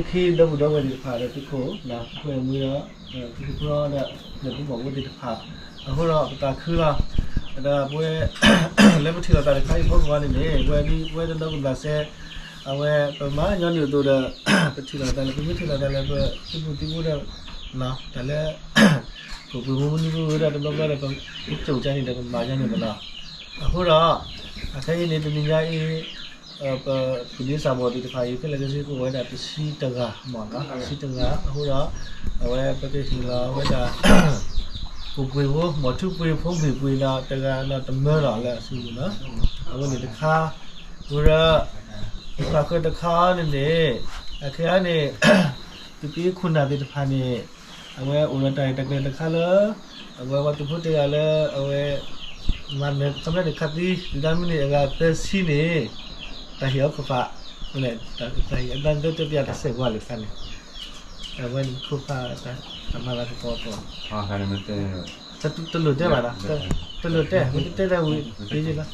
ခံဒီပုၢ်ဒီဝဲၢ်သ့ၣ်တဖၣ်ဒီးသုးခိၣ် သုးခိၣ်မှံဒီး သုးခိၣ်ဖိဒီး သုးခိၣ်ဘီၣ်ဖိသ့ၣ်တဖၣ် အဃိဒီးပသးခုလီၤ. ဒီးပဝဲ လၢပထံၣ်လိာ်သးတခါအံၤအဖီခိၣ်န့ၣ်န့ၣ် ဝဲဒ် ဝဲတဒီကဘျးစဲ အဝဲပမၤညီနုၢ်အသိးဒီး ပထံၣ်လိာ်သးလၢ ပမ့ၢ်ထံၣ်လိာ်သးလၢပသုးမုၢ်သံၣ်ဘိဒီး တၢ်လၢ ပပှ့ၤမူမူနံၤမူဒီး တဘျီဘျီဒီး ပကၠိၣ်ကါန့ၣ်ဒီး ပမၤညီနုၢ်မးလီၤ. အဃိဒီး အခဲအံၤန့ၣ် တနံၤညါအံၤ ပ ပဒ့စၢ်ဘီၣ်သ့ၣ်တဖၣ်အံၤ ဖဲလဲၣ်ကစ့ကအိၣ်ဝဲဒၣ်တဆံတဂၤမးနီၤ တဆံတဂၤ အဃိဒီး အဝဲပကဟ့ၣ်လီၤဝဲဒၣ် ပပှ့ၤဖိ မီၢ်ထူပှ့ၤ ဖိမုၣ်ပှ့ၤဒီး တဂၤဒီးတမၢလီၤလၢအစုပူၤနီၤ အဝဲန့ၣ်တခါ ဝဲဒီး ပသးခုတခါန့ၣ်န့ၣ် အခဲအံၤန့ၣ် သုးက့ခိၣ်နၢ်သ့ၣ်တဖၣ်န့ၣ် အဝဲအိၣ်ဒီးတၢ်ရဲၣ်တၢ်ကျဲၤတခါလၢ အဝဲပှၤသုးဖိတဂၤလၢ အဝဲ မၤနၢၤ ခီပညီန့ၣ် ခါသံ ဒုၣ်ဒါမ့ၢ်န့ၢ်အဂၤသၢဆံန့ၣ် တၢ်ဟ့ၣ်အီၤခိၣ်ဖး တၢ်ဟ့ၣ်အီၤတၢ်သၢပျၢ်တစဲးကွၢ်လၢခါန့ၣ် အဝဲန့ၣ်ခိၣ်ဖး တၢ်မၤလၤကပီၤအပီၤ တလိၣ်တဲဘၣ်ဒီး တလိၣ်တဲ မ့ၢ်တတဲတၢ်ဝံၤ က့ၤလီၤ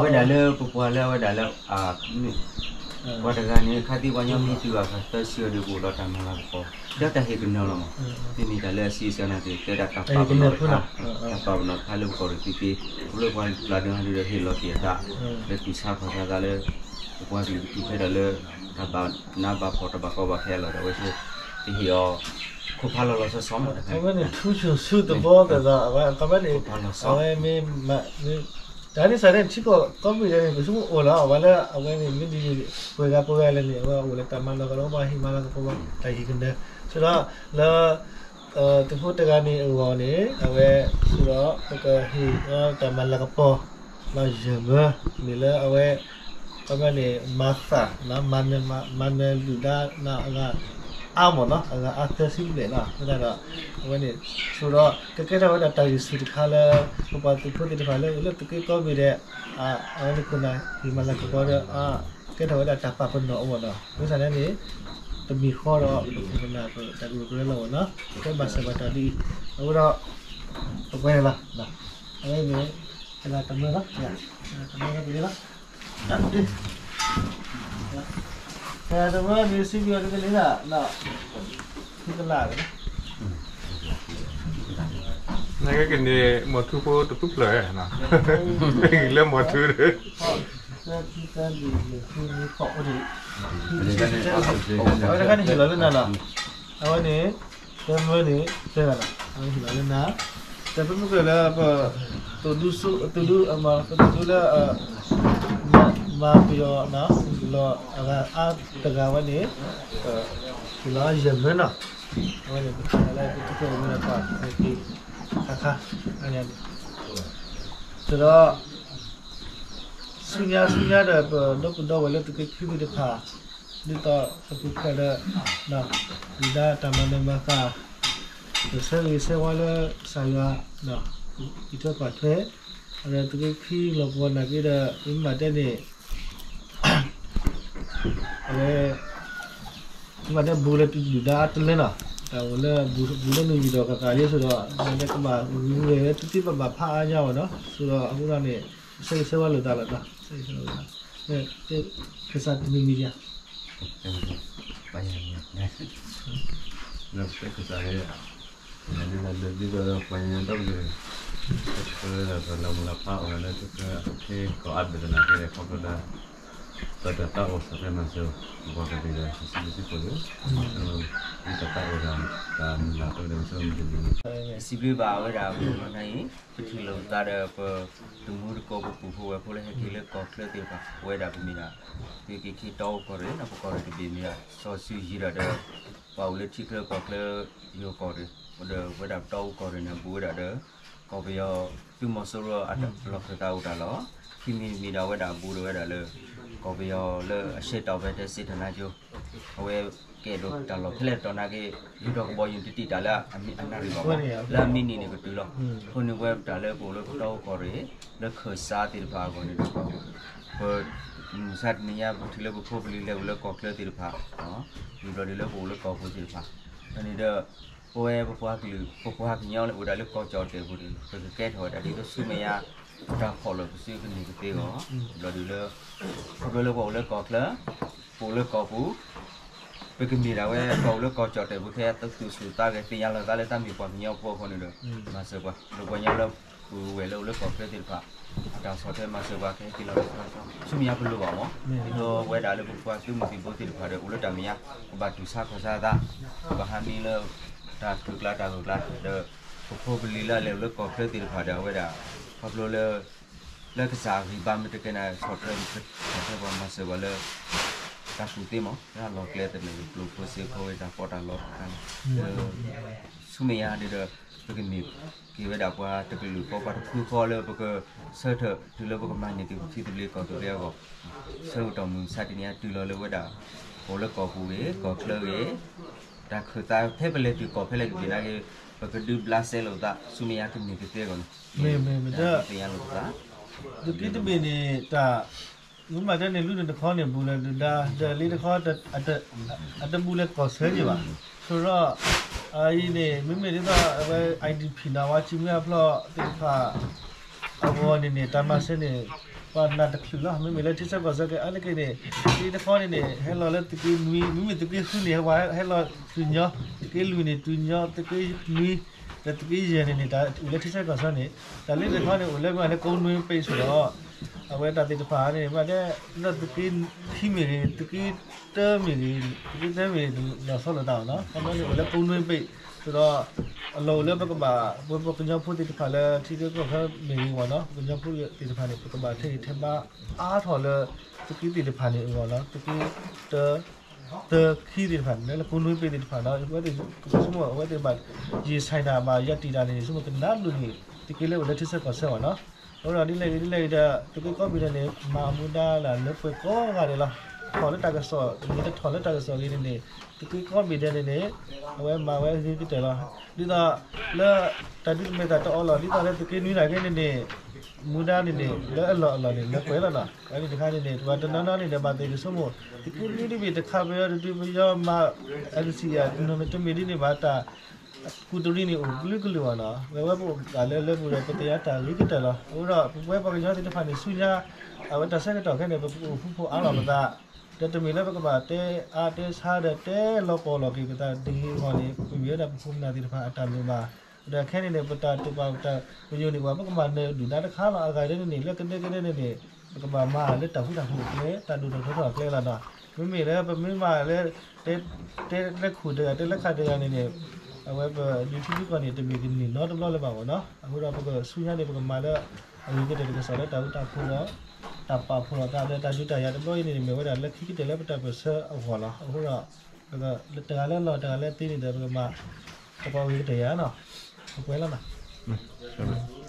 ဝဲဒၣ်လၢပပှၤလၢအဝဲဒၣ်လၢ ပှၤတဂၤန့ၣ် ခါသံပှၤညီမ့ၢ်တုၤအဂၤသၢဆံအီၤဒီး ကအိၣ်ဒီးတၢ်မၤလၤကပီၤ ဒီးတၢ်ဟ့ၣ်ကနၢၤလီၤမး မ့မ့ၢ်တၢ်လၢအစံးဆၢနၤသ့ၣ် တဲဒၣ်တၢ်ပာ်ပနီၣ်တခါ တၢ်ပာ်ပနီၣ်တခါလၢပကီၢ်ရ့ၣ်သုးက့ အိၣ်လၢပှၤကျါဒုးဟီဒုးဒီးဟ့ၣ်လီၤက့ၤအသး လၢတူၢ်ဆါခီၣ်ဆါသးလၢ ပပှၤကလုာ်ကထူၣ်ဖျဲးဒီးလၢ တၢ်ဘၣ်နးဘၣ်ဖှီၣ်တၢ်ဘၣ်ကီဘၣ်ခဲအလီၢ်ဒီး အဝဲသ့ၣ် ကဟ့ၣ်အီၤ ခိၣ်ဖးလီၤလီၤဆီဆီမး ခီပညီန့ၣ် ထူဆူၣ်ဆူၣ်သဘီသးသး အဝဲ ခီပညီန့ၣ် အဝဲမ့ၢ် တၢ်န့ၣ်စးန့ၣ် ထံကီၢ်ကိးဘ့ၣ်ဒဲးန့ၣ် ပဆိကမိၣ်အိၣ်လီၤ အဝဲလၢအဝဲန့ၣ် မ့ၢ်ဒ်န့ၣ် ပှဲၤဂၤပှဲၤဂၤလဲၣ်န့ၣ် အဝဲအိၣ်လၢတၢ်မၤလၤကပီၤ ပှၤဟ့ၣ်မၤလၤကပီၤ တၢ်ဟ့ၣ်ကနၢၤ ဆိဒီး လၢ သုးဖိတဂၤန့ၣ်အဂီၢ်န့ၣ် အဝဲ ဆိဒီး ပကဟ့ၣ်အီၤတၢ်မၤလၤကပီၤ လီၤယၢၢ်မၢ မ့ၢ်လၢအဝဲ ခီပညီန့ၣ် မၤသး မၤနၢၤ မၤနၢၤဒုၣ်ဒါအဂၤအါမးနီၤ အဂၤအါသၢဆံဘျဲၣ်နီၤ အဃိသတးဒီး အဝဲန့ၣ် ဆိဒီး ကကဲထီၣ်ဝဲဒၣ်တၢ်ဂံၢ်ဆူၣ်တခါလၢ ပပှၤသုးဖိသ့ၣ်တဖၣ်လၢအိၣ်လၢသုးက့ကိးဘ့ၣ်ဒဲး အဝဲန့ၣ်ခိၣ်နၢ်ဟ့ၣ်မၤလၤကပီၤဒီး ကဲထီၣ်ဝဲဒၣ်တၢ်ပာ်ပနီၣ်အဂီၢ်ဒီး မ့ၢ်သးန့ၣ်န့ၣ် တမံၤဃီဒီး ပခိၣ်ပနၢ်ပတၢ်ကရူၢ်ကရၢလီၤမးနီၤ ကဲဘၣ်ဆၢဘၣ်တၢ်ဒ်အံၤ အဃိဒီး ပကွဲးန့ၣ်လီၤ အဝဲန့ၣ် တဂၤတမၢလီၤ တဂၤတမၢလီၤပလ့လီၤ တဂၤတမၢန့ၣ် စံးဘျုးအီၤတက့ၢ်လံဒၣ် သုကလၢ် နကကန့ၣ် မီၢ်ထူဖိတပူၤဖျၢၣ် လၢမီၢ်ထူဒီး အဝဲတခါန့ၣ်ဟ့ၣ်လီၤလၢနၤလီၤ အဝဲန့ၣ် တမၢန့ၣ် သၢဂၤလီၤ အဝဲဟ့ၣ်လီၤလၢနၤ တၢ်ပမ့ၢ်ကွၢ်လၢပ သိၣ်ဒူစိ သိၣ်ဒူအမၤ သိၣ်ဒူလၢ မၤပယီၤ လီၤအဂၤအါတဂၤဝဲန့ၣ် ဟ့ၣ်လီၤယဲၢ်မၢနီၤ အဝဲန့ၣ် ပထံၣ်လၢပတကြၢးမ့ၢ်ဒီးပှၤ ခါခါ အန့ၣ် ဒီး ဆူညါဆူညါဒီး ပဒီပုၢ်ဒီဝဲၢ်လၢသုးက့ခံသ့ၣ်တဖၣ် ဒ်သိးပကဖျဲးဒီး ဒုၣ်ဒါတၢ်မၤနၢၤမၤဃၣ် ဒီးဆၢဂ့ၤဆၢဝါလၢကစၢ်ယွၤ အံးထွဲကွၢ်ထွဲ ဒီးသုးက့ခံလီၤပှီၢ်နာ်က့ဒီး ပမ့ၢ်ဘၣ်တဲန့ၣ် အဝဲ မ့ၢ်ဘၣ်တဲဘူးလၢဒုၣ်ဒါတလၢနီၤ တၢ်အိၣ်လၢဘူးလၢနယူၢ်ဒီးကကးလံအဃိဒီး မ့ၢ်ဘၣ်တဲကဘၣ်ဂုာ်ဂုာ်ဂဲၤဂဲၤ သုသ့ဘၣ်ဘၣ်ဖးအါညါအီၤနီၤ အဃိဒီးအဃိဒီးန့ၣ် ဆၢဂ့ၤဆၢဝါလိာ်သးလီၤနီၤ ဆၢဂ့ၤဆၢဝါလိာ်သး ကစၢ်တမံၤမံၤဒံးဧါ ပယၤ လၢပတဲကစၢ်ယွၤ လၢဒ်သိးပှၤကညီဒီကလုာ် လၢလီၤမုၢ်လီၤဖးအီၤလၢသုးက့ ကီၢ်အါဘ့ၣ်သနာ်က့ ခီဖျိလၢ ပတၢ်သးအိၣ်ဆၢတဲာ်မၤစၢၤ ပှၤကလုာ်ဒီး ပစံးဘျုးစံးဖှိၣ်လၢ ဒ်တၢ်သးအိၣ်ဒီး တၢ်မုၢ်လၢ်ဖျိဒီး ပဆၢမုၢ်တနံၤ စံးဘျုးဘၣ်ဝဲဒၣ် ပှၤကညီအံၤ ပထံၣ်လိာ်ပသးဒီး ပတံၤသကိး ပပုၢ်ဖိဝဲၢ်ဖိလၢဟဲက့ၤလၢကီၢ်ချၢသ့ၣ်တဖၣ် ပဝဲဒၣ်ပမ့ၢ်ဒၣ် သုးက့ခံတီအူကီၢ်ရ့ၣ် ပကီၢ်ရ့ၣ်တဘ့ၣ်မ့ၢ်ဒၣ် စီၤစုၤယံၤဒီး ပှၤအိၣ်လၢထံချၢကီၢ်ချၢ ယိၤကီၢ်ရ့ၣ် ဒီးဝဲဒၣ်ပတီအူကီၢ်ရ့ၣ်န့ၣ် ဘူးဝဲဒၣ်ဒီး ကီၢ်ပယီၤ သုးမီၤစိရိၤအလီၢ်ခၢၣ်သးအိၣ်တၢ်လီၢ် ခံမံၤတမံၤဒီး အဝဲဒၣ်ဘူးဒီးဝဲဒၣ်လၢ ကီၢ်ပယီၤလၢအရှဲတီၤဖဲတဲစ့တၢ်နါကၠိ အဝဲကဲဒိးတၢ်လီၢ်ဖဲလဲၣ်တီၤနာ်က့ ယိၤဒီးကဘီယူၤတံၢ်တံၢ်တၢ်လၢအနၣ်ရံၣ်ဘၣ်ဘၣ် လၢအမံးနံးန့ၣ်ကတုၤလီၤ. အဃိန့ၣ်ပဝဲပတၢ်လၢပအိၣ်လၢပတီအူကီၢ်ရ့ၣ် လၢခၢၣ်စးသ့ၣ်တဖၣ်အဂီၢ်န့ၣ်ဒီး ပ မုၢ်ဆါတနံၤညါပထံၣ်လၢပဖိပလံၤလဲၤအိၣ်လၢကီၢ်ချၢသ့ၣ်တဖၣ် ဝံၤဘျီဒ်လၢပအိၣ်လၢကီၢ်ပူၤသ့ၣ်တဖၣ် ဒီးန့ၣ်ဒီး ပဝဲပပှၤကလုာ် ပပှၤကညီလၢအိၣ်ဒၣ်လၢကီၢ်ကၠီၣ်တဲာ်ပူၤန့ၣ် ပကကဲထီၣ်ဝဲဒၣ်ဒ်သိးဆူမဲာ်ညါ ပတၢ်ခီၣ်လိာ်ပစုကန့ၢ်ကသ့အဂီၢ် ဘျီဒ်လၢ ခီဖျိလၢပှၤအိၣ်လၢကီၢ်ချၢ အိၣ်လၢကီၢ်ပူၤ ပကမ့ၢ်ဒၣ်ဝဲ ပှၤအိၣ်လၢကီၢ်ကၠီၣ်တဲၣ်ပူၤခဲအံၤ သူၣ်ဆူၣ်သးဂဲၤသ့ၣ်ညါလီၤသးလၢတၢ်မ့ၢ်ပှၤကညီဖိအဃိန့ၣ်ဒီး မၤစၢၤပှၤ ဒီးပှၤကညီလၢပဝဲလၢအိၣ်လၢကီၢ်ချၢသ့ၣ်တဖၣ် အတၢ်ဆီၣ်ထွဲမၤစၢၤပှၤကဟဲက့ၤလီၤလၢပှၤကညီ ဆူမဲာ်ညါပလိၣ်ဘၣ်မး ဒ်သိးဝဲဒၣ်လၢပပှၤသုးမုၢ်သံၣ်ဘိသ့ၣ်တဖၣ်ဒီး အိၣ်လၢတၢ်မဲာ်ညါ ကဘၣ်တူၢ်ဆါခီၣ်ဆါသး ကဘၣ်ဟးမံလၢ တၢ်ထုးကျါတၢ်ဂိၢ်ကျါ ဒီး ပဖိပလံၤလၢအလဲၤအိၣ်လၢကီၢ်ချၢသ့ၣ်တဖၣ်ဒီး အဝဲဒၣ် ခီဖျိလၢ လၢကစၢ်အဂံၢ်ဘါမ့ၢ်တကဲန့ၣ် ဆီၣ်ထွဲ ဆီၣ်ထွဲပှၤမၤစၢၤပှၤလၢ တၢ်ကူၣ်သ့မး လၢအလီၢ်ကျဲသနၢၣ် ကျိၣ်ဖိစ့ဖိဝဲတၢ်ပီးတၢ်လီတခါန့ၣ် ဆူမဲာ်ညါဒ်ဒီး ပကမ့ၢ်က့ၤဝဲဒၣ်ပှၤတကလုာ်ဃီ ပှၤတဖုဃီလၢပကဆၢထၢၣ်တုၤလၢပကမၤန့ၢ်က့ၤပထံသဘျ့ကီၢ်သဘျ့အဂီၢ် ဆၢကတီၢ်မုၢ်မဆါတနံၤအံၤတုၤလီၤလၢဝဲဒၣ် အိၣ်လၢကီၢ်ပူၤဂ့ၤ ကီၢ်ချၢဂ့ၤ တၢ်ခၢၣ်သးဖဲပလဲၤတုၤကီၢ်ဖဲလဲၣ်တဘ့ၣ်နာ်က့ ပကဒုးဘျးစဲလိာ်သး ဆူမဲာ်ညါကန့ၢ်ကသ့အဂီၢ်န့ၣ် မ့ၢ်မ့ၢ်မ့ၢ် သ့ၣ်ညါလိာ်သး သုးက့တဘ့ၣ်န့ၣ် တၢ် မ့ၢ်မၤတဲန့ၣ် လုၢ်ဒၢတခီန့ၣ်ဘူးလၢဒုၣ်ဒါ ဒီးလ့တခီ အတဘူးလၢကီၢ်ဆၢက့ၤဘၣ်. ဆိရီ အအံၤန့ၣ် မ့မ့ၢ်ဒ်သိးအဝဲ IDP နၢ်ဝါ ကံမွ့အဖျီၣ်သ့ၣ်တဖၣ် အဂီၢ်န့ၣ်န့ၣ် တၢ်မၤစၢၤန့ၣ် ပှၤနၢ်တချုးလီၤ. မ့မ့ၢ်လၢထံဆၢကီၢ်ဆၢက့ၤ အါတက့ၢ်န့ၣ် လ့တခီန့ၣ်န့ၣ် ဟဲလီၤလၢသုးက့နွံ မ့မ့ၢ်သုးက့ဃုန့ၣ် ဟဲလီၤတုၤညီ သုးက့လွံၢ်န့ၣ် တုၤညီ သုးက့နွံ ဒီးသုးက့ယဲၢ်န့ၣ်န့ၣ် တၢ်အိၣ်လၢထံဆၢကီၢ်ဆၢန့ၣ် တၢ်လ့တခီန့ၣ် အိၣ်လၢမ့ၢ်လၢကိးနွံပ့းဆိဒီး အဝဲတၢ်သ့ၣ်တဖၣ်န့ၣ် မ့ၢ်တဲ ဒ်သိးသုးက့ခံမ့ၢ်ဂ့ၤ သုးက့တၢမ့ၢ်ဂ့ၤ သုးက့တၢမ့ၢ်ဂ့ၤ လီၤဆီလိာ်သးအီၤနီၤ ခီဖျိန့ၣ် အိၣ်လၢကိးနွံပ့း ဆိဒီး အလီၢ်အိၣ်လၢပကဘၣ် ပပှၤကညီဖိသ့ၣ်တဖၣ်လၢထံဆၢကီၢ်ဆၢမ့ၢ်ဂ့ၤမ့ၢ်နီၤ ပှၤကညီဖိသ့ၣ်တဖၣ်န့ၣ် ပကဘၣ်ထဲဂ့ၤထဲဘါအါထီၣ်လၢ သုးက့သ့ၣ်တဖၣ်န့ၣ်အဂီၢ်နီၤ သုးက့တၢ တၢခံသ့ၣ်တဖၣ်န့ၣ် လၢကိးနွံပ့းသ့ၣ်တဖၣ်နီၤ အဝဲသ့ၣ် ပကဆိကမိၣ် အဝဲသ့ၣ်ဘၣ် ယံာ်ဆဲးတၢ်ဘၣ်ယဲၢ်တံၢ်တၢ်န့ၣ် ဆိကမိၣ်ကနၣ်ဒိၣ်န့ၣ် သုးက့လၢအိၣ်လၢထံဆၢကီၢ်ဆၢအီၤနီၤ အဃိဒီးဒ်လဲၣ်ဂ့ၤဒ်လဲၣ်ဂ့ၤဒီး သုးက့ကိးဘ့ၣ်ဒဲးန့ၣ် မၤမူဒါလၢလၢပှဲၤကိးဂၤဒဲးလီၤ ထီၣ်လၢတၢ်ကစီၣ် မ့ၢ်တထီၣ်လၢတၢ်ကစီၣ်ဂ့ၤန့ၣ်န့ၣ် သုးက့ကိးဘ့ၣ်ဒဲးန့ၣ်န့ၣ် အဝဲမၤဝဲအဂ့ၤကတၢၢ်လီၤ ဒ်သိး လၢ တၢ်ဒုးတမဲာ်သးတအီလီၤ ဒ်သိးလၢသုးက့နွံနာ်က့န့ၣ်န့ၣ် မူဒါန့ၣ်န့ၣ် လၢအလီၢ်အလီၢ်န့ၣ် လၢပှဲၤလီၤနီၤ အဝဲန့ၣ်တခါန့ၣ်န့ၣ် ပှၤတနီၤနီၤန့ၣ်ဒီး ဘၣ်သ့ၣ်ကဆိကမိၣ် သုးက့နွံတဘ့ၣ်တခါပယီၤတဒုးပယီၤမၤ NCA နီၢ်မ့ၢ်တမ့ၢ်ဒ်န့ၣ်ဘၣ်တၢ် ကူၣ်တရံးန့ၣ်အိၣ်ကလုာ်ကလုာ်ဘၣ်နီၤ ဝဲဝဲပအိၣ်ဘၣ်လၢလၢပူၤဒီး ပသ့ၣ်ညါတၢ်ဂ့ၤကတၢၢ်လီၤ အဃိဒီး ပဝဲပှၤကညီသ့ၣ်တဖၣ်န့ၣ် ဆူညါ အဝဲတၢ်ဆၢကတီၢ်ခဲန့ၣ် ပကအိၣ်ဃူဖိးအါလီၤပသး ဒီးတမ့ၢ်လၢပကဘၣ်တဲအါတဲဆါဒီးတဲလီၤပှီၢ်လီၤက့ၤပသးတဂ့ၤအဂီၢ်န့ၣ် ပမ့ၢ်ဝဲဒၣ်ပဖိပနၢ်သ့ၣ်တဖၣ်အတၢ်လိၣ်ဘၣ် ဒီးခဲန့ၣ်န့ၣ် ပတၢ်တိာ်ပာ်ပတၢ်ပညိၣ်န့ၣ် ပှၤပကမၤနၢၤဒုၣ်ဒါတခါလီၤ အဂၤဒ်န့ၣ်န့ၣ် လၢကဒဲကဒဲန့ၣ်န့ၣ် ပကဘၣ်မၤလၢတၢ်ဃူတၢ်ဖိးအကျဲ တၢ်ဒိၣ်ထီၣ်ထီထီၣ်အကျဲလီၤနီၤ မ့မ့ၢ်လၢပမ့ၢ်မၤလၢ တဲ တဲလၢခိၣ်တဂၤ တဲလၢခးတဂၤန့ၣ်န့ၣ် အဝဲပဒုးထံဒုးကီၢ်န့ၣ် တမ့ၢ်ကန့ၢ်နီတဘျီလၢၤဘၣ်အဂီၢ်နီၤ အဃိဒီးပကဆူညါန့ၣ် ပကမၤလၢ အဂ့ၤကတၢၢ်တကစီၣ်လၢတၢ်ဃူတၢ်ဖိးဒီး တၢ်ပာ်ဖှိၣ်လိာ်သးဒီးတၢ်ဒုးတၢ်ယၤတဘျီအံၤန့ၣ် မ့ၢ်ဝဲဒၣ်လၢခံကတၢၢ်လၢပတၢ်ပၢၢ်ဆၢအဂီၢ်လီၤ. အဃိဒီး တဂၤလၢအလီၢ်တဂၤလၢအသ့န့ၣ်ဒီး ပကမၤသကိးအဂ့ၤကတၢၢ်ယၤနီၤ ပကွဲးလီၤနီၤ